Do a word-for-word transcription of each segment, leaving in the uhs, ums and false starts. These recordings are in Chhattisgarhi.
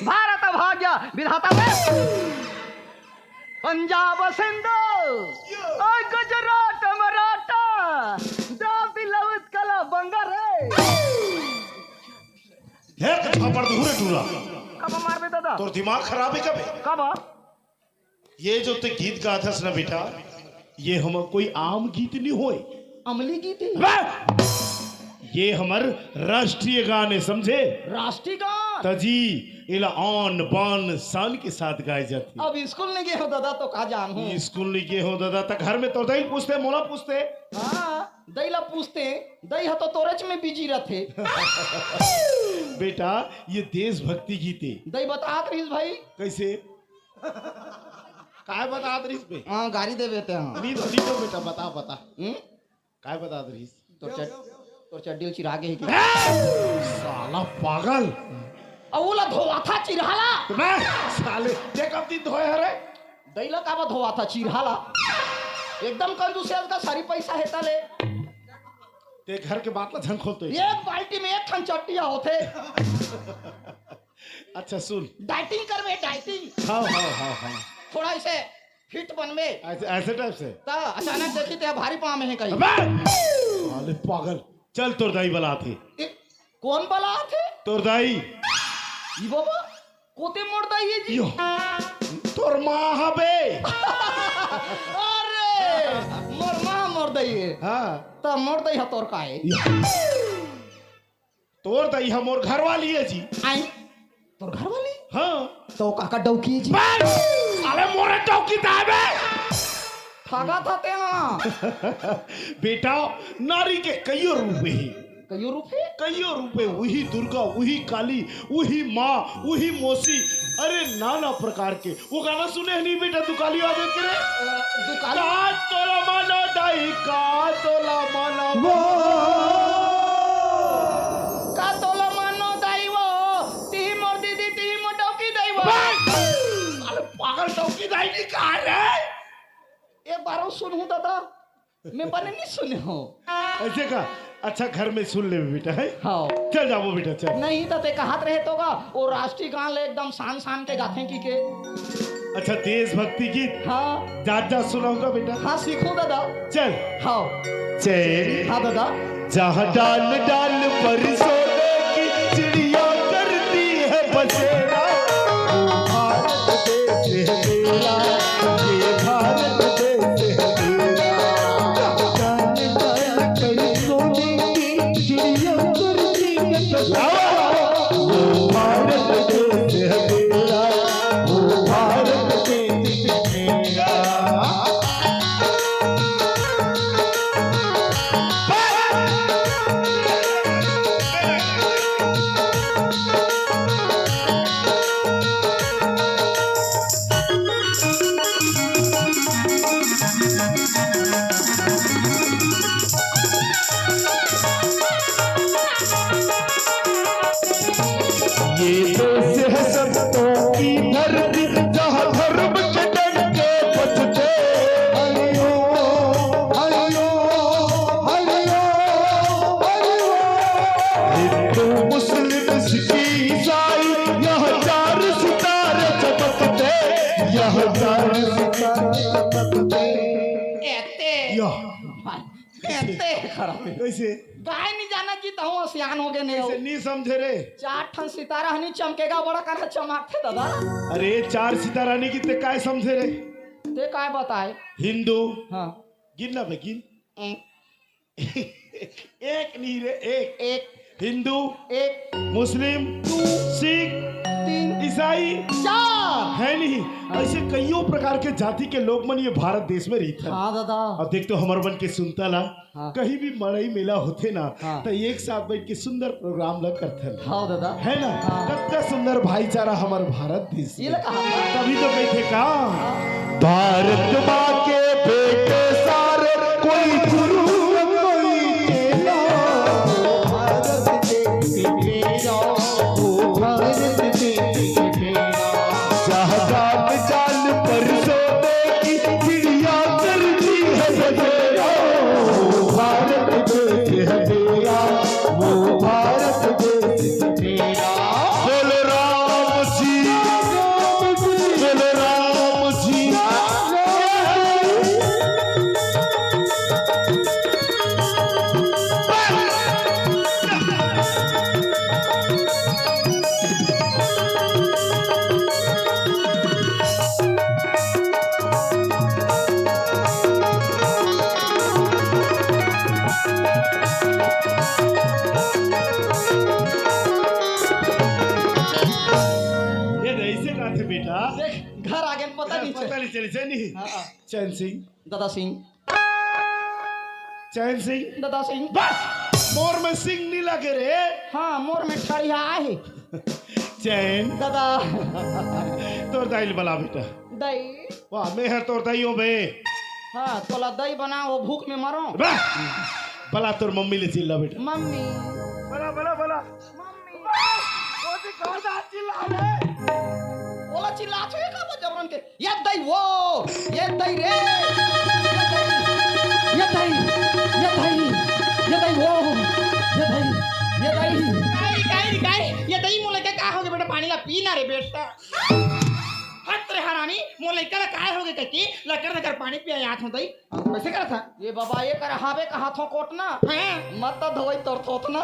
भारत भाग्य विधाता में। पंजाब सिंधु, और गुजरात मराठा, दाबी लउत कला बंगा रे। एक झापड़ दूर टूरा। कब मारबे दादा? तोर दिमाग खराब है कबे? कब? ये जो ते गीत गाथस ना बेटा, ये हमर कोई आम गीत नहीं होय। अमली गीत है। अबे! ये हमर राष्ट्रीय गान है, समझे? राष्ट्रीय गान? त जी, एला आन, बान, शान के साथ गाए जाथे। अब स्कूल नहीं गए हो दादा, तो का जान हो? स्कूल नहीं गए हो दादा, त घर में तोर दाई पूछते, मोला पूछते। हाँ, दाई ला पूछते, दाई ह तो तोरेच में बिजी रथे। बेटा, ये देशभक्ति गीत है। दाई बतात रहिस भाई। कैसे? काय बतात रहिस बे? हाँ, गारी देबे ते, हाँ। नी तो, नी तो बेटा, बता, बता। हम्म? काय बतात रहिस? तोर चड-, तोर चड्डी ल चिरा गे हे कि? ए! साला पागल। अउ ओला धोवाथा चिरहा ला। मैं साले, ते कब दिन धोए हरे? दाई ला काबर धोवाथा चिरहा ला? एकदम कंजूस हे, का सारी पैसा हे ताले। ते घर के बात ला झन खोल तो। एक बाल्टी में एक ठन चट्टिया होथे। अच्छा सुन। डाइटिंग करबे, डाइटिंग। हाँ, हाँ, हाँ, हाँ। थोड़ा इसे फिट बनबे। ऐसे, ऐसे टाइप से? त अचानक देखी ते भारी पाँव में हे कहीं। अबे! साले पागल। चल तोर दाई बलाथे। ए, कौन बलाथे? तोर दाई। ई बाबा, कोते मोर दाई हे जी? यो। तोर माँ हबे। अरे, मोर माँ मोर दाई हे। हाँ। त मोर दाई ह तोर का हे? यो। तोर दाई ह मोर घरवाली हे जी। आई? तोर घरवाली? हाँ। तो काकर डौकी हे जी? बे! साले मोरे डौकी दाबे। ठगा था ते ना। बेटा, नारी के कइयो रूप हे। कइयो रूप हे? कइयो रूप हे। उही दुर्गा, उही काली, उही माँ, उही मौसी, अरे नाना प्रकार के। वो गाना सुने हे नहीं बेटा, दुकाली वाले के रे? अ, दुकाली? का तोला मानो दाई, का तोला मानो। का तोला मानो दाई वो, तिही मोर दीदी, तिही मोर डौकी दाई वो। बे! साले पागल, डौकी दाई नहीं कहा रे? एक बार अउ सुनहूँ दादा। मैं बने नहीं सुने हो। ऐसे का? अच्छा, घर में सुन ले बेटा, है? हाँ। चल जाबो बेटा, चल। नहीं तो ते कहत रहे तो का, वो राष्ट्रीय गान ले एकदम शान शान के गाथे की के। अच्छा, देशभक्ति गीत? हाँ। जात जात सुनाऊंगा बेटा। हाँ, सीखो दादा। चल। हाँ। चैन। हाँ दादा। जहाँ डाल डाल पर सोने की चिड़िया करती है बसेरा, वो भारत देश है मेरा, ये भारत देश है मेरा। डाल डाल पर सोने की चिड़िया करती है बसेरा, वो भारत देश है मेरा, वो भारत देश है मेरा। ये देश है संतों की धरती, जहाँ धर्म के डंके बजते। हरिओम, हरिओम, हरिओम, हरिओम। हिंदू, मुस्लिम, सिख, ईसाई, यहाँ चार सितारे चमकते, यहाँ चार सितारे चमकते। एते। या। एते खराब। कैसे? गाय नहीं जाना जी, तहूँ सियान हो गए ने। कैसे नहीं समझे रे? चार ठन सितारा हनी चमकेगा, बड़ा कना चमकथे दादा। अरे, चार सितारा नहीं कितने काय समझे रे? ते काय बताए? हिंदू। हाँ। गिन ना बे, गिन। एक। एक नहीं रे, एक। एक। हिंदू, एक। मुस्लिम, दो। सिख, तीन। ईसाई, चार। है नहीं? हाँ। ऐसे कईयों प्रकार के जाति के लोग मन ये भारत देश में रहिथन। हाँ दादा। अब देख तो हमर मन के सुनता ला, हाँ। कहीं भी मड़ई मेला होथे ना, हाँ। त एक साथ बैठ के सुंदर प्रोग्राम ला करथन। हाँ दादा। है ना? हाँ। कतना सुंदर भाईचारा हमर भारत देश ये में। ला कहा था? तभी तो कहिथे का? हाँ। भारत माँ के बेटे सारे, कोई गुरु, कोई चेला। भारत देश मेरा, ओ भारत देश मेरा। जहाँ जान जान पर सोने की चिड़िया करती है बसेरा। वो भारत देश है मेरा, वो भारत देश है मेरा। बोलो राम हाँ? देख, घर आ गए, पता नहीं पता चला। नहीं चली, चली नहीं। हाँ, हाँ। चैन सिंह। दादा सिंह। चैन सिंह। दादा सिंह। बस, मोर में सिंह नहीं लगे रे। हाँ, मोर में ठड़िया आहे। चैन। दादा। तोर दाई ल बला बेटा। दाई। वाह, मैं हर तोर दाई हो बे। हाँ, तोला दाई बनाओ, भूख में मरो। बस, बला तोर मम्मी ले चिल्ला बेटा। मम्मी। बला, बला, बला। मम्मी। ओती कौन सा चिल्ला रे? ओला चिल्ला छे का जबरन के? ये दई वो, ये दई रे, ये दई, ये दई, ये दई, ये दई वो, ये दई, ये दई। काई, काई, काई, ये दई मोला के का होगे बेटा, पानी ला पी ना रे बेटा। हट रे हरामी, मोर लइका ला काय होगे कहिके लकर लकर पानी पिया याद हो दई। कैसे करत हा? ये बाबा, ये कर हावे कहा थो कोटना। हाँ। मत तो धोई तोर थोथना।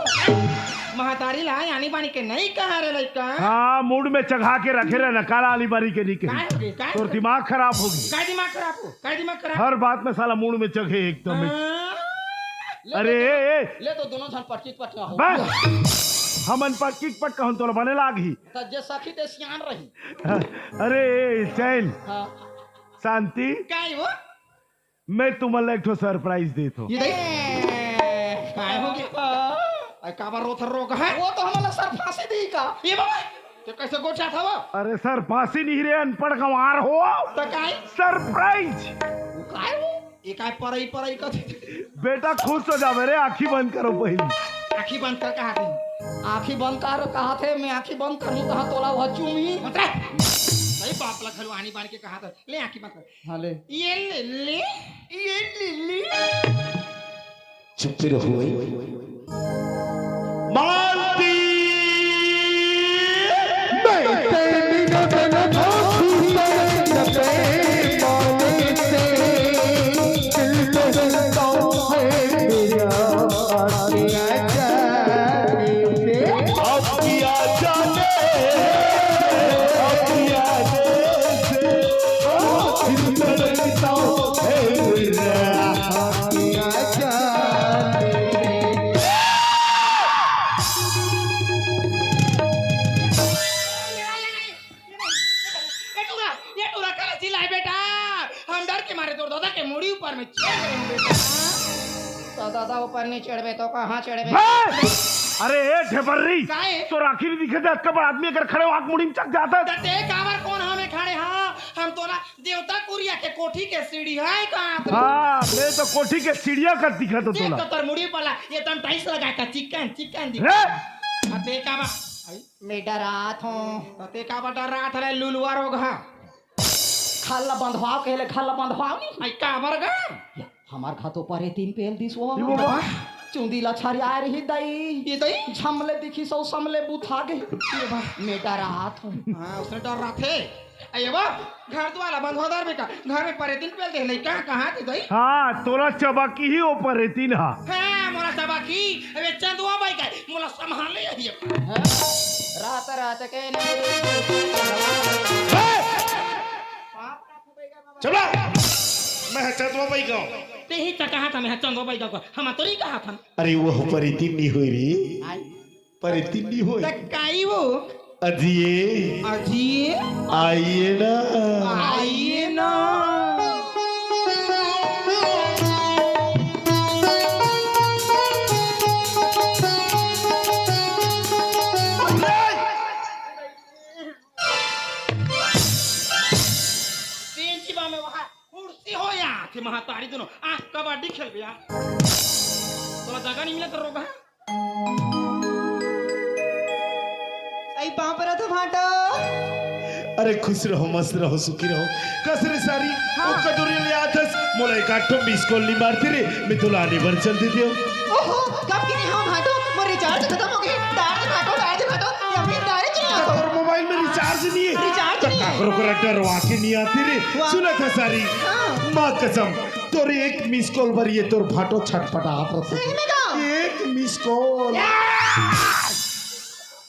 महतारी ला आनी बानी के नहीं कहा रे लइका। हाँ, मूड में चघा के रखे रहे ना, काला आली बारी के नहीं कही। काय होगे? काय तोर होगे? दिमाग खराब होगे। काय दिमाग खराब हो? काय दिमाग खराब? हर बात में साला मूड में चघे एकदम। हाँ। ले अरे, तो ए, ए। ले तो दोनों झन पटकी पटका हो। बस। हमन पटकी पटका हन तोला बने लागही। त जे सखी ते सियान रही। अरे, ए, चैन। हाँ। शांति। काय वो? मैं तुमन ला एक ठो सरप्राइज देत हूँ। ये दई? काय होगे? अरे काबर रोथर रोग है? वो तो हमन ला सर फांसी दी का? ये बाबा, ते कैसे गोठियाथस वो? अरे सर फांसी नहीं रे, अनपढ़ गंवार हो। त काय? सरप्राइज। वो काय वो? ये काय परई परई कथे? बेटा खुश हो जावे रे, आँखी बंद करो पहली। आँखी बंद कर कहा थे? आँखी बंद कर कहा थे, मैं आँखी बंद करूँ कहा तोला वह चूमी। मत रे। सही बाप ला घलो आनी बानी के कहा था। ले आँखी बंद कर। हाँ, ले। ये ले, ले। ये ले, ले। चुप रहो। मालती। मैं तेरी नजर धोखी से, न बेईमानी से, दिल तो जलता है मेरा। ये टूरा, ये टूरा काला चिल्लाए बेटा? हम डर के मारे तोर दादा के मुड़ी ऊपर में चढ़ गए बेटा। तो दादा ऊपर नहीं चढ़बे तो कहाँ चढ़बे? अरे ए ढेबर्री, काहे? तोर आँखी नहीं दिखे थे, अतका बड़ा आदमी अगर खड़े हो, आँख मुड़ी में चक जाता। ते काबर कोन हमें खड़े हा? हम तो ना देवता कुरिया के कोठी के सीढ़ी है कहाँ पे? हाँ, मैं तो कोठी के सीढ़िया का दिखा तो देख तोला। तो तोर मुड़ी पला, ये तम टाइल्स लगा का चिकन, चिकन दिख। रे! अबे का बा? आई? मैं डरात हूँ। तो ते का बा डरात है, लुलवा रोग हा? खाला बंधवाओ कहले, खाला बंधवाओ नहीं। आई का बरगा? हमार घर तो परे तीन पेल दिस वो। ये बाबा। चुंदी ला छरिया रही दई। ये दई? झमले दिखी सो समले बुथा गए। ये बा। मैं डरात हूँ। हाँ, उसने डर रहा थे। अये बा, घर द्वाला बंधवा दर बेटा। घर में परे तीन पेल दे नहीं, कहाँ, कहाँ थी दई? हाँ, तोला चबा की ही वो परे तीन हा। हाँ, मोला चबा की। अबे चंदवा बाई का, मोला संभाल ले यही। हाँ? रात, रात के नहीं। चला, मैं चंदवा बाई गाँव। ते ही तो कहा था, मैं चंदवा बाई गाँव का। हम तो नहीं कहा था। अरे, वो परे तीन नहीं हुई रे। आई। परे तीन नहीं हुई। त काई वो? अजिए। अजिए। आइए ना। आइए ना। तेजी बा में वहाँ कुर्सी हो या, थे महतारी दोनों, आ, कबड्डी खेलबे या। तोला जगह नहीं मिला तो रोग है। आई पाँव परत हो भांटो। अरे खुश रहो, मस्त रहो, सुखी रहो। कस रे सारी, हाँ। ओ कदुरी ले आथस, मोला एक आठ ठो मिस कॉल नहीं मारती रे, मैं तोला आने बर चल देती हूँ। ओहो, कब की नहीं हो भांटो, मोर रिचार्ज खत्म हो गई। डाल दे भांटो, डाल दे भांटो, या फिर डाल दे ना तो। तोर मोबाइल में रिचार्ज नहीं है। रिचार्ज तो नहीं है। काकरो करा डरवा के नहीं आती रे। वाह। सुना था सारी। हाँ। माँ कसम, तोर एक मिस कॉल बर ये तोर भांटो छटपटात रहता। सही में का? एक मिस कॉल।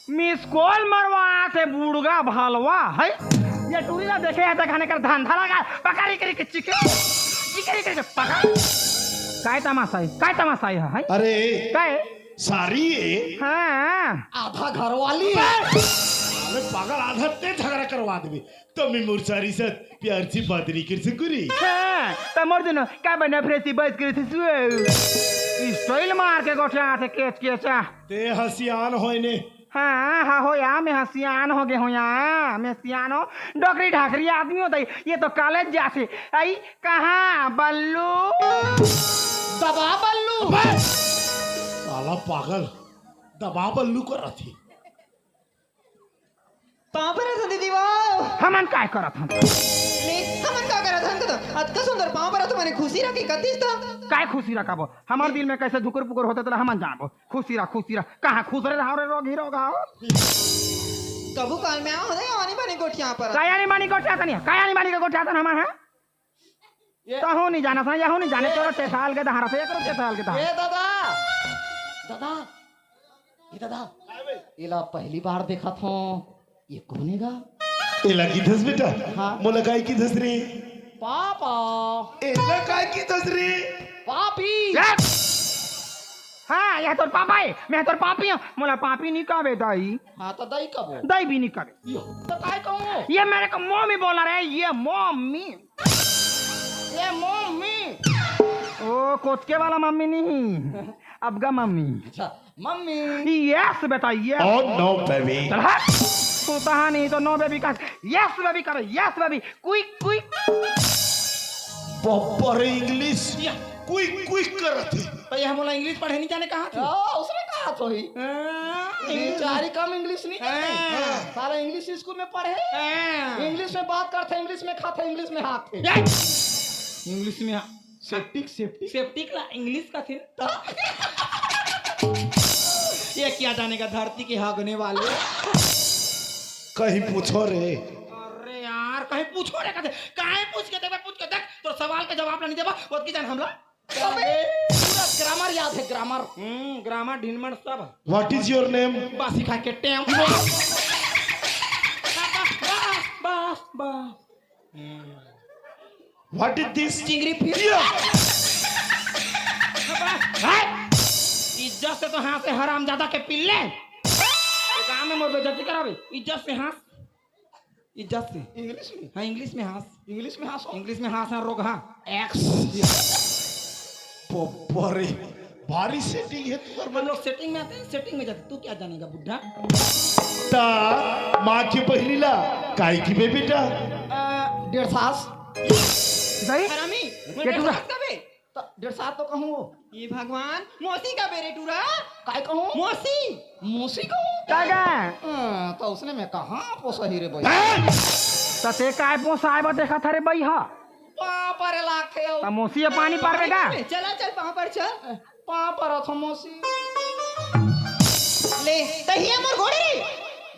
मिस कॉल मरवा से बुड़गा भलवा है। ये टूरी ला देखे है, देखा नहीं कर धंधा लगा। पकड़ इकरी के चिके। इकरी के पकड़। काय तमाशा है? काय तमाशा है, है? अरे। काय? सारी है। हाँ। आधा घर वाली है। अरे पागल, आधा ते झगड़ा करवा देबे, त मैं मोर सारी साथ प्यार से बात नहीं कर सकूं रे। हाँ, त मोर दुनो का बना फ्रेसी बात करे थे सुए। स्टाइल मार के गोठिया थे केच केचा। ते हसियान होय ने। हाँ, हाँ हो या, मैं हसियान हो गए हो या, मैं सियान हो। डोकरी ढाकरी आदमी होता है, ये तो कॉलेज जाते। आई कहाँ बल्लू? दबा बल्लू। अबे! साला पागल, दबा बल्लू कर रही। पाँव परत हन दीदी, वाह। हमन काय करत हन? ले, हमन का करत हन कदो? अतका सुंदर पाँव परत हन, मने खुशी रखी कतिस त। काय खुशी रखाबो? हमर दिल में कैसे धुकुर पुकुर होते तला हमन जानबो। खुशी रह, खुशी रह। कहाँ खुश रे रहो रे, रोगी रोगा हो। कभू काल में आओ दे, आनी बानी गोठिया पर। काय आनी बानी गोठिया तनी? काय आनी बानी के गोठिया तन हमन, हाँ? ये तहूँ नहीं जाना था, यहूँ नहीं जाने, तोरो चेथाल के दहारा से, एकरो चेथाल के दहारा। ये दादा, दादा, ये दादा, इला पहली बार देखत हो, ये कोन हे गा? एला किथस बेटा? हाँ। मोला काय किथस रे? पापा। एला काय किथस रे? पापी। हाँ, यह तोर पापा है, मैं तोर पापी हूँ। मोला पापी नहीं कहबे दाई। हाँ, तो दाई कबो? दाई भी नहीं कहबे। यो, तो काय कहूँ? ये मेरे को मम्मी बोला रे, ये मम्मी। ये मम्मी। ओ, कोचके वाला मम्मी नहीं, अब का मम्मी। अच्छा, मम्मी। यस बेटा, यस। Oh no, baby। चल हट। तू तहा नहीं तो नो बेबी का। यस बेबी करे, yes baby. Quick, quick. Babbar English. या। क्विक, क्विक करत हे। तो ये हमला इंग्लिश पढ़े नहीं जाने कहा थे? हाँ, उसने कहा तो ही। हाँ, ये इंग्लिश। चारी कम इंग्लिश नहीं जाने। हाँ। साला इंग्लिश स्कूल में पढ़े। हाँ। इंग्लिश में बात करते, इंग्लिश में खाते, इंग्लिश में हाथ थे। इंग्लिश में हा-, सेप्टिक, सेप्टिक। सेप्टिक ला इंग्लिश का थे। ये क्या जानेगा धरती के हगने वाले। कहीं पूछो रे। अरे यार, कहीं पूछो रे, कहीं, कहीं पूछ के देबे, पूछ के देख, तो सवाल का जवाब ला नहीं देबा, ओतकी जान हमला। अबे, पूरा ग्रामर याद है, ग्रामर। हम्म, ग्रामर, ढिनमर सब। What is your name? बासी खा के टेम। बस, बस, बस। What is this? चिंगरी फिश। या। इज्जत से तो हाँ से हरामजादा के पिल्ले। ये गांव में मोर बेइज्जती करावे। इज्जत से हाँ। इज्जत से। इंग्लिश में? हाँ, इंग्लिश में हाँस। इंग्लिश में हाँस हो? इंग्लिश में हाँस, हाँ, रोग, हाँ। एक्स। बब्बर रे, भारी सेटिंग है तुम्हारे हम लोग सेटिंग में आते हैं, सेटिंग में जाते हैं। तू क्या जानेगा बुड्ढा? ता माँ की बहनी ला काय की बे बेटा? आ, डेढ़ सास। सही? हरामी, ये मैं डेढ़ टूरा। सास का बे? त डेढ़ साल तो कहूँ वो। ये भगवान, मौसी का बेरे टूरा? काय कहूँ? मौसी। मौसी कहूँ? का गा? हाँ, तो उसने मैं कहाँ पोसही रे भाई? हैं? त ते काय पोसाए बर देखत हरे बई हा? पाँव परे लागथे हो। त मौसी ह पानी पारबे का? चला चल पाँव पर चल। पाँव परत हो मौसी। ले, तहिया मोर गोड़े रे।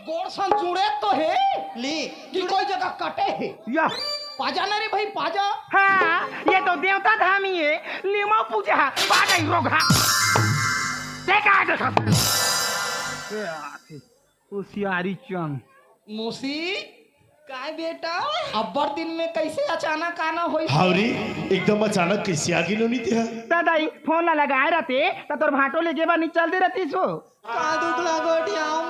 गोड़ सन जुड़े तो हे। ले। कि कोई जगह कटे हे। या। पाजा ना रे भाई, पाजा। हाँ, ये तो देवता धामी है, लिमो पूजा, पाजा ही रोगहा। देखा, देखा। ए, आथे, होशियारी चंग। मौसी, काय बेटा? अब्बड़ दिन में कैसे अचानक आना होई? हावरी, एकदम अचानक कैसे आ गिनो नी तेहा? दादाई, फोन ला लगाए रहते, त तोर भांटो ले जेबा नी चल दे रहती सो। का दुख ला गोठियाम?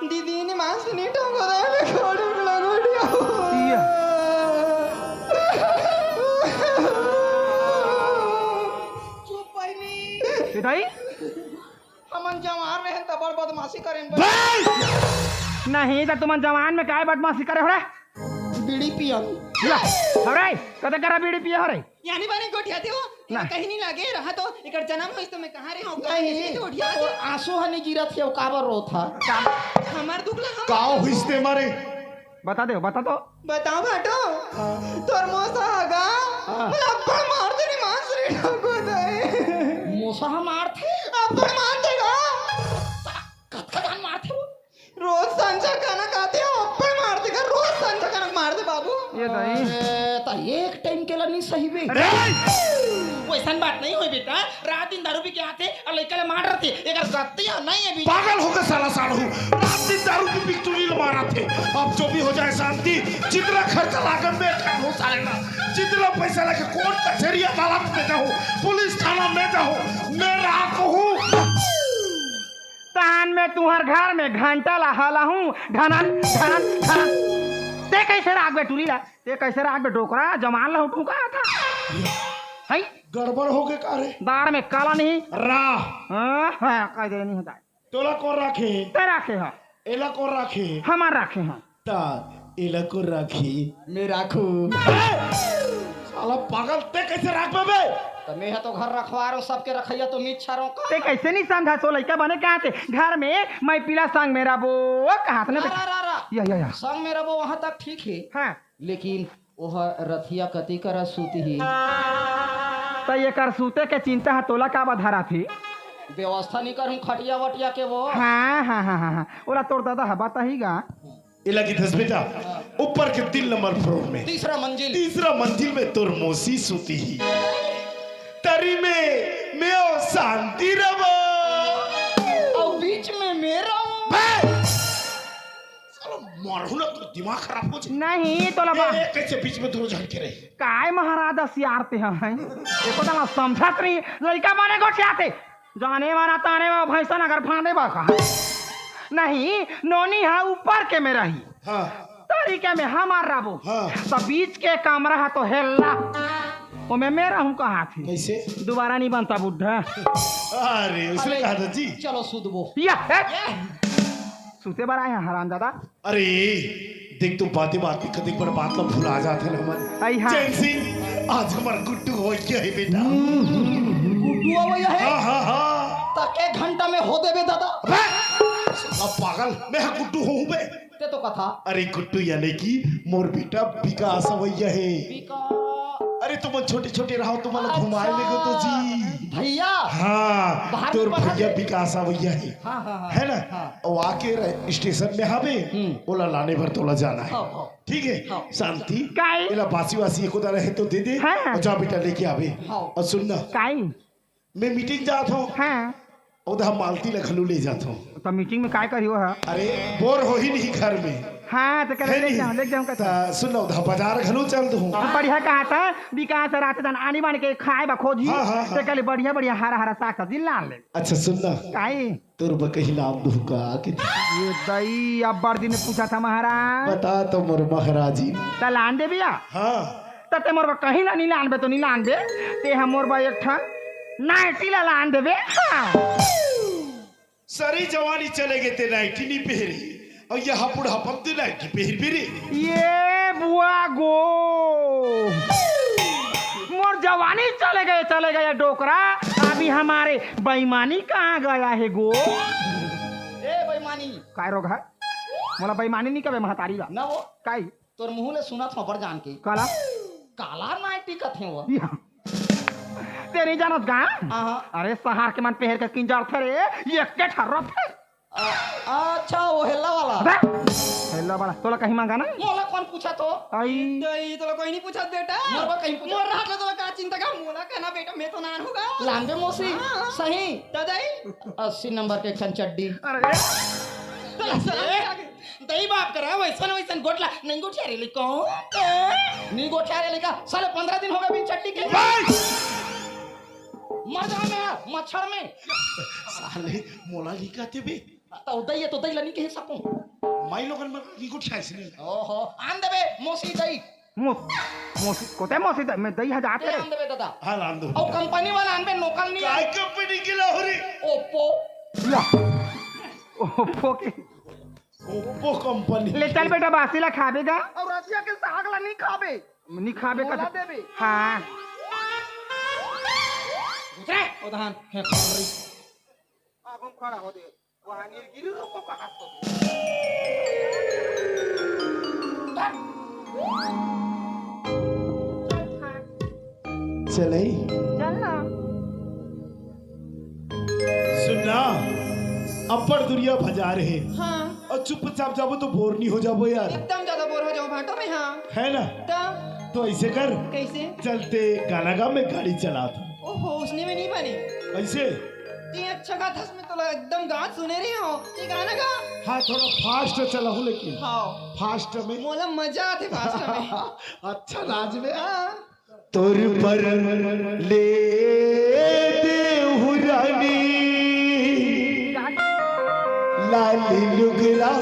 दीदी नी मांस नी ठोंगो रे, मैं का दुख ला गोठियाम? इया। चुप बहिनी। पिताई? हमन जवान रहेन त बड़ बदमाशी करेन बहिनी। नहीं त तुमन जवान में काय बदमाशी करे हो रे? बीड़ी पियन। या, हो रे, कते करा बीड़ी पिए हो रे? यानी बानी गोठियाथे हो, ना। कहीं नहीं लगे रहा तो एकर जन्म होइस तो मैं कहाँ रहे हूँ, कहाँ नहीं, रहे तो गोठिया तो आंसू ह नहीं गिरत हे, काबर रोत हा? हमर दुख ला हम का होइस ते मारे? बता दे, बता तो। बताओ भाटो, तोर मोसा हगा, हाँ। मला अब्बड़ मार दे रे, मांस रे ठाकुर दाई। मोसा ह मारथे? अब्बड़ मार देगा। कतका जान मारथे वो? रोज संझा कनक आथे, अब्बड़ मारथे गा, रोज संझा कनक मारथे बाबू। ये दाई। अरे, त एक टाइम के ला नहीं सही बे। अरे! वैसन बात नहीं होय बेटा, रात दिन दारू पी के आथे अउ लइका ला मार रथे, एकर गति नहीं है बीच। पागल होगे साला साढ़ू, रात दिन दारू पी पी के टूरी ला मारथे। अब जो भी हो जाए शांति, जितना खर्चा लागन मैं कर लूँ साले ला, जितना पैसा लगे कोर्ट कचहरी अदालत में जाहूँ, पुलिस थाना में जाहूँ, मैं रहा कहूँ। त आन में तुहर घर में घंटा ला हलाहूं, ढनन ढनन ढनन। ते कैसे राखबे टूरी ला? ते कैसे राखबे डोकरा? जमान ला उठू का था? है? गड़बड़ हो गए का रे? दार में काला नहीं। रा। हाँ, हाँ, कह दे नहीं होता। तोला कौन राखे? ते राखे हा। एला कौन राखे? हमार राखे हा। ता एला कौन राखे? मैं राखू। साला पागल, ते कैसे राखबे बे? तो मैं हा तो घर रखवा रहा हूँ, सबके रखैया तो मीच छारो का। ते कैसे नहीं समझा? सो लइका बने कहा थे घर में, मैं पीला संग में रबो कहा था ना। रा, रा, रा। या, या, या। संग में रबो वहाँ तक ठीक है। हाँ। लेकिन ओह रथिया कति करा सूती ही। त एकर सूते के चिंता ह तोला का बधारा थी? व्यवस्था नहीं करूं खटिया वटिया के वो। हाँ, हाँ, हाँ, हाँ, हाँ। ओला तोर दादा ह बताही गा। इला की दस बेटा, ऊपर के तीन नंबर फ्लोर में। तीसरा मंजिल। तीसरा मंजिल में तोर मौसी सूती ही। तरी में मैं और शांति रबो। और बीच में मैं रहूं। बे! साला मारू ना तो दिमाग खराब हो जाए। नहीं, तोला ए, बा- ए, कैसे बीच में दोनों झन के रहे? काय महाराज सियारते हैं? एको दाना समझत नहीं, लइका बने गोठियाते। जाने वाला ताने में भैंसन अगर फांदे बा कहा। नहीं, नोनी हा ऊपर के में रही। हाँ। तरीके में हमार रबो। हाँ। तो बीच के कमरा है तो हेल्ला। ओमे मैं रहूं कहा थी। कैसे? दोबारा नहीं बनता बुढ़ा। अरे, उसने अरे, कहा था जी। चलो सुधबो। या, है? ये। सूते बर आए हैं हरामजादा। अरे, देख तू बातें बात में कतेक बड़ बात ला भुला जात है ना हमन। आई हाँ। चैन सिंह, आज हमार गुड्डू हो गया है बेटा। गुड्डू हो गया है? हाँ, हाँ, हाँ। तक एक घंटा में हो देबे दादा। अबे, साला पागल, मैं हाँ गुड्डू हूँ बे। ते तो कथा। अरे गुड्डू यानी कि मोर बेटा विकास अवैया है। विकास। अरे तुमन छोटे-छोटे रहो, तुमन ला अच्छा। घुमाए ले गो तो जी। भैया। हाँ, बाहर तोर में पढ़ा भैया थे। विकास अवैया है। हाँ, हाँ, हाँ। है ना? हाँ। वो आके रे-, स्टेशन में हवे, हम्म। ओला लाने बर तोला जाना है। हाँ, हाँ। ठीक है? हाँ। शांति, काई? एला बासी वासी एको दाना है तो दे दे, हाँ। और जा बेटा लेके आवे। हाँ। और सुन ना, काई? मैं मीटिंग जात हूँ। हाँ। उधर मालती ला घलू ले जात हूँ। तो मीटिंग में काय करियो है? अरे, बोर हो ही नहीं घर में। हाँ, तो कल है ले नहीं? जाओ, ले जाओ, कहता। तो सुन ना, उधर बाजार घलू चल दूँ। हम बढ़िया कहा था, विकास रात दन आनी बानी के खाए बा खोजी, हाँ, हाँ, हाँ। तो कल बढ़िया, बढ़िया हरा, हरा साग सब्जी लान ले। अच्छा, सुन ना। काई? तोर बर कहीं लान दूँ का? कि ये दई, अब्बड़ दिन पूछा था महाराज। बता तो मोर महाराजी। त लान दे भैया। हाँ। त ते मोर बर कहीं ला नहीं लानबे तो नहीं लानबे। ते हम मोर बर एक ठन नाइटी ला लान देबे। हाँ। सरी जवानी चले गए ते नाइटी नहीं पहरी। और यह बुढ़ापन ते नाइटी पहर भी रे। ये बुआ गो। मोर जवानी चले गए, चले गए डोकरा। अभी हमारे बेईमानी कहाँ गया है गो? ए बेईमानी। काय रोग है? मोला बेईमानी नहीं कबे महतारी ला। ना वो। काई? तोर मुंह ले सुनत हूँ बड़ जान के। काला? काला नाइटी कथे वो। या। ते नहीं जानत गा? हाँ, हाँ। अरे शहर के मन पहर के किंजर थे रे, ये के ठर्रा थे। अ-, अच्छा, वो हेल्ला वाला। अबे, हेल्ला वाला, तोला कहीं मांगा ना? मोला कौन पूछा तो? आई। दई, तोला कोई नहीं पूछा बेटा। मोर बर कहीं पूछा। मोर रात ले तोला का चिंता का? मोला कहना बेटा, मैं तो नान होगा। लान दे मौसी, हाँ। सही। त दई। अस्सी नंबर के एक ठन चड्डी। अरे। तोला शरम नहीं आगे? दई बाप करा, वैसन, वैसन गोठला। नहीं गोठिया रे लइका। नहीं गोठिया रे लइका। साले पंद्रह दिन हो गए बिन चड्डी के। भाई! मर जा मैं, मच्छर में। साले, मोला नहीं कहते बे। त दई है तो दई ला नहीं कह सकूं। माई लोगन में नहीं गोठिया इसने। ओहो, आन देबे, मौसी दई। मौस-, मौसी, कोते मौसी दई? मैं दई हजार ए, करे। आन देबे दादा। हाँ, लान दो। और कंपनी वाला आन बे, नौकर नहीं काय आन। कंपनी के ला हो रे? ओप्पो। ला। ओप्पो के। Oppo company. ले चल बेटा, बासी ला खाबे गा। और रतिया के साग ला नहीं खाबे। नहीं खाबे मोला कस-, देबे। हाँ। उतरे, उधान। अब हम खड़ा हो दे। वहाँ गिर गिर रुको कहाँ तो। चले। चल ना। सुन ना, अब्बड़ दुरिहा बाजार है। हाँ। और चुपचाप जाबो तो बोर नहीं हो जाबो यार। एकदम ज्यादा बोर हो जाओ भाटो में, हाँ। है ना? तो तो ऐसे कर। कैसे? चलते गाना गा, मैं गाड़ी चलात हूँ। ओहो, उसने में नहीं बने। ऐसे? ये अच्छा गात हस, मैं तोला एकदम गात सुने रही हूँ। ये गाना गा। हाँ, थोड़ा फास्ट चलाहूँ लेकिन। हाँ। फास्ट में। मोला मजा आते फास्ट में। अच्छा नाच में। हाँ। तोर बर ले देहु रानी। काली लुगरा,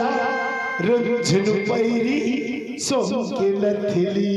रुझुन पैरी, सोन के नथली।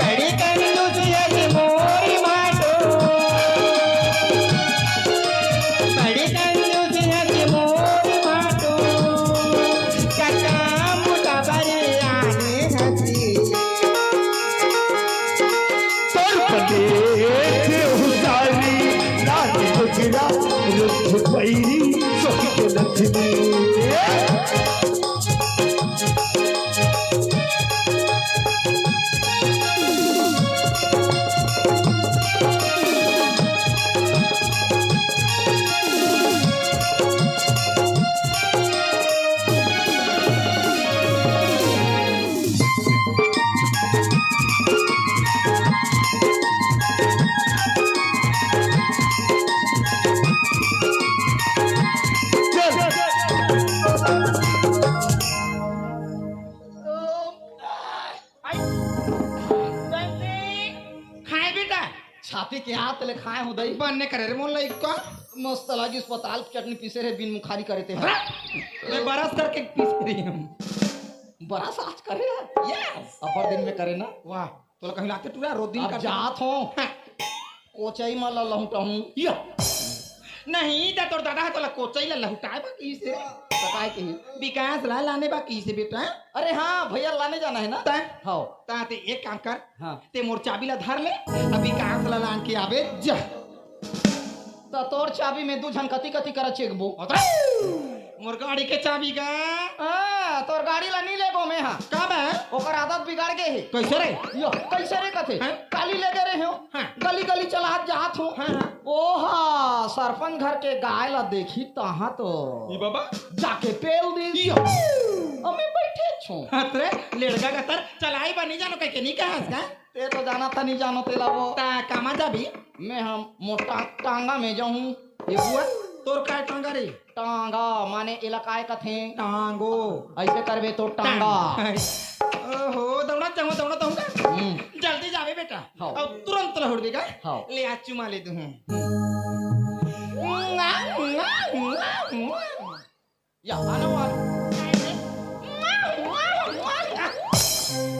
बड़ी कंजूस हस मोर माटो, बड़ी कंजूस हस मोर माटो, कका मुटा बरे आने हसी। तोर पले के उतारी, लाल डोकरा, रुख पैरी, सोच के लथनी। खाए बेटा। छाती के हाथ ले खाए हो दई। बन्ने करे रे मोर लइका। मस्त लागी अस्पताल के चटनी पीसे रे बिन मुखारी करे ते। मैं बरस करके पीसे रही हूँ। बरस आज करे है? Yes। अपर दिन में करे ना। वाह, तोला कहीं लाते टूरा रोज दिन अब करते। जात हो। हाँ। कोचई म लहुटहूँ। या। नहीं, त तोर दादा ह तोला कोचई ला लहुटाए बा कहिसे। बताए कही। विकास ला लाने बा कहिसे बेटा। अरे हाँ, भैया लाने जाना है ना? तैं? हाँ। ता ते एक काम कर। हाँ। ते मोर चाबी ला धर ले, अभी विकास ला लान के आबे जा। त तोर चाबी में दू झन कति कति करा चेकबो। अतरा! मोर गाड़ी के चाबी का? हाँ, तोर गाड़ी ला नी लेबो में हाँ। का बे? ओकर आदत बिगड़ गे हे। कैसे रे? यो, कैसे रे कथे? हैं? काली ले गे रहे हो। हाँ। गली गली चलात जात हो। हाँ, हाँ। ओहा, सरपंच घर के गाय ला देखी तहाँ तो ई बाबा। जाके पेल दी। यो। अमे बैठे छो। अतरे, लेड़गा कतर चलाई बा नी जानो कहिके नी कहस का? ते तो जाना था नी जानो तेला वो। ता कामा जाबी? मैं हम मोटा टांगा में जाहूँ। ये बुआ, तोर काय टांगा रे? टांगा माने एला काय कथे? टांगो। ऐसे करबे तो टांगा। टांग। ओहो, दौड़त जाहूँ, दौड़त जाहूँ का? हम्म। जल्दी जाबे बेटा। हाँ। अउ तुरंत लहुटबे का? हाँ। ले आ चुमा ले दूँ। या, आना हुआ।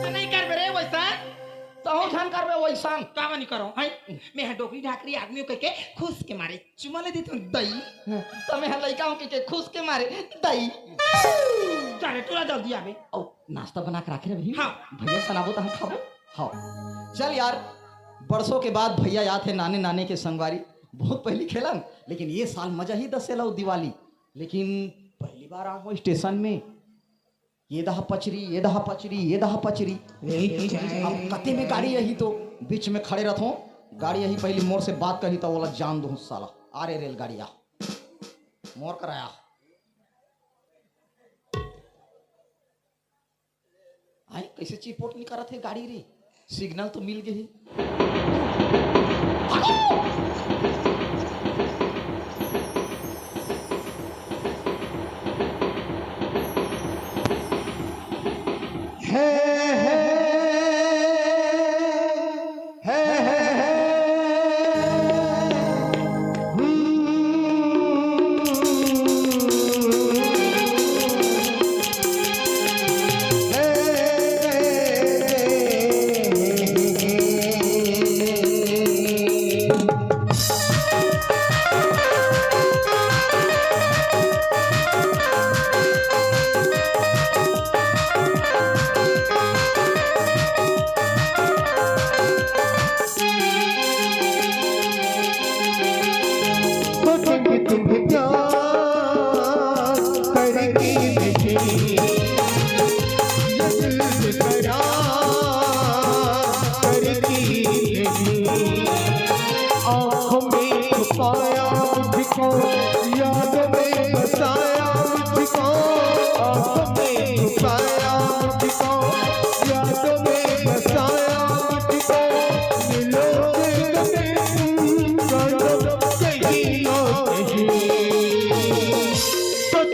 नहीं करबे रे वैसा। तहूँ झन करबे वैसन। का बनी करो, हैं? मैं ह डोकरी ढाकरी आदमी हूँ कहिके खुश के मारे चुमा ले देत हूँ दई। त मैं ह लइका हूँ कहिके खुश के मारे दई। चले, टूरा जल्दी आबे। अउ नाश्ता बना के राखे रही। हाँ। भैया सनाबो त हम खाबो। हाँ। चल यार, बरसों के बाद भैया आत हे नाने नाने के संगवारी। बहुत पहली खेलन, लेकिन ये साल मजा ही दसेला अउ दिवाली। लेकिन पहली बार आए हो स्टेशन में, ये दहा पचरी, ये दहा पचरी, ये दहा पचरी। रेल के time। अब कते में गाड़ी यही तो बीच में खड़े रहत हो, गाड़ी यही पहली मोर से बात करी तो बोला जान दो साला, आ रे रेलगाड़ी आ, मोर कराया। आए, कैसे चिपोट निकारत हे गाड़ी रे? सिग्नल तो मिल गे हे।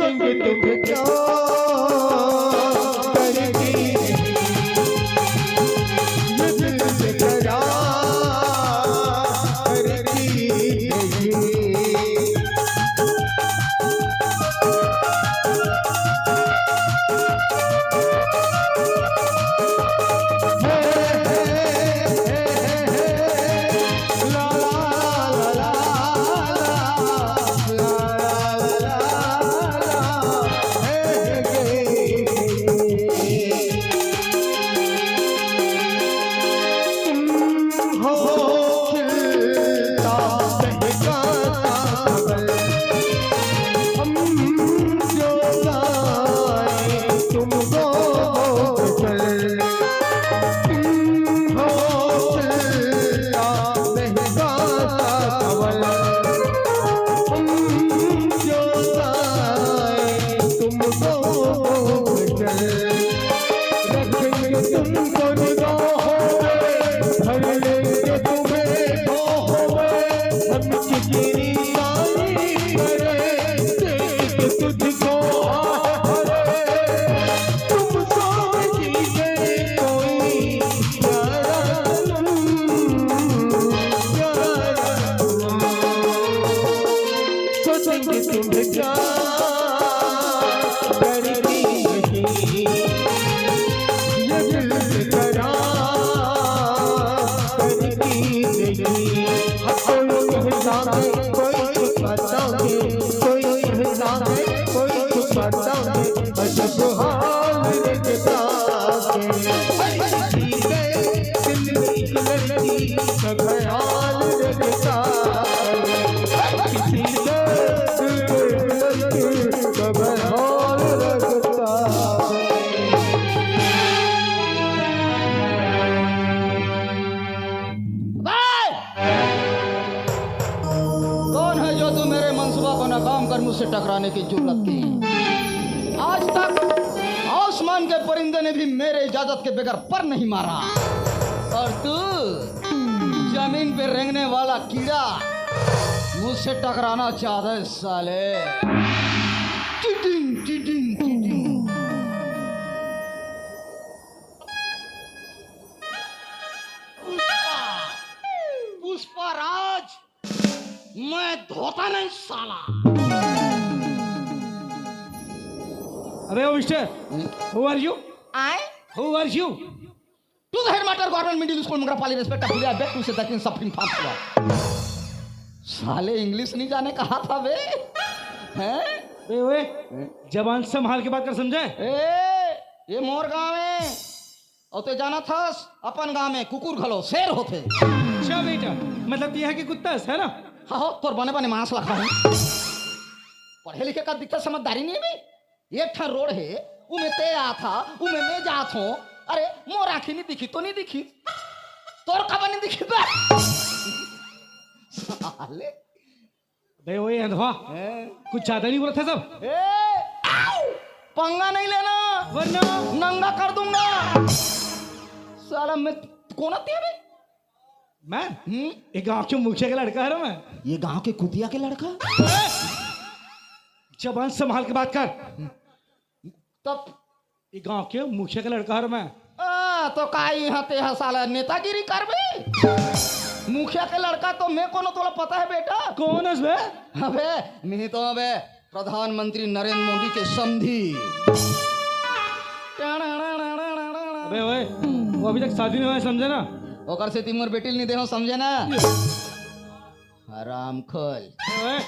तुम क्या करती नहीं, ये दिल से करार करती नहीं। तुम हो खिलता महकता कंवल, हम जो गाएं तुमको चल। तुम हो खिलता महकता कंवल, हम जो गाएं तुमको चल। रखेंगे तुमको निगाहों में, भर लेंगे तुम्हें बाहों में, हम कितनी तारीफ करें, देख तुझको आह भरे। तुम सा जीवन कोई प्यारा तुम, प्यारा तुम। सोचेंगे तुम क्या करती नहीं, ये दिल से करार करती नहीं। अब कोई कहता है, कोई छुपाता है, कोई कहता है, कोई छुपाता है, अजब हाल रखता है। किसी के दिल में एक लड़की का ख्याल रखता है, किसी के दिल में एक लड़की का ख्याल रखता है। कौन है जो तू मेरे मंसूबा को नाकाम कर मुझसे टकराने की जुर्रत की? आज तक आसमान के परिंदे ने भी मेरे इजाजत के बगैर पर नहीं मारा, और तू जमीन पे रेंगने वाला कीड़ा मुझसे टकराना चाहता है साले। टिडिंग, टिडिंग, टिडिंग। पुष्पा, पुष्पा राज, मैं धोता नहीं साला। अबे ओ mister, who are you? I? Who are you? To the headmaster, Government Middle School, मंगरापाली, respect, भूलिया, back to से दक्षिण सब फिन फांस हुआ। साले इंग्लिश नहीं जाने कहा था बे, हैं? ए, ओए, जबान संभाल के बात कर, समझे? ए, ये मोर गांव है, और ते जाना थस, अपन गांव में कुकुर घलो शेर होथे। अच्छा बेटा, मतलब तैं इहाँ के कुत्ता हस, है ना? हाँ हो, तोर बने बने मांस ला खाहूं। पढ़े लिखे का दिक्कत, समझदारी नहीं है बे। एक ठन रोड हे, उमे ते आथा, उमे मैं जात हों। अरे, मोर आँखी नहीं दिखी तो नहीं दिखी, तोर काबर नहीं दिखी बे? साले। बे, ओए अंधवा, हैं? कुछ ज्यादा नहीं बोलत हस सब? ए, आउ! पंगा नहीं लेना। वरना? नंगा कर दूंगा। साला, मैं कौन आती है बे? मैं? हम्म? ये गांव के मुखिया के लड़का हरंव मैं। ये गांव के कुतिया के लड़का? जबान संभाल के बात कर। तब ये गांव के मुखिया के लड़का हरंव मैं। आ, तो का इहाँ ते हा साला नेतागिरी करबे? मुखिया के लड़का तो मैं कोनो, तोला पता है बेटा? कौन हस बे? अबे, मैं तो अबे प्रधानमंत्री नरेंद्र मोदी के समधी। अबे ओए, वो अभी तक शादी नहीं हुआ है, समझे ना? ओकर सेती मोर बेटी ल नहीं देहूं, समझे ना? हरामखोर। ओए,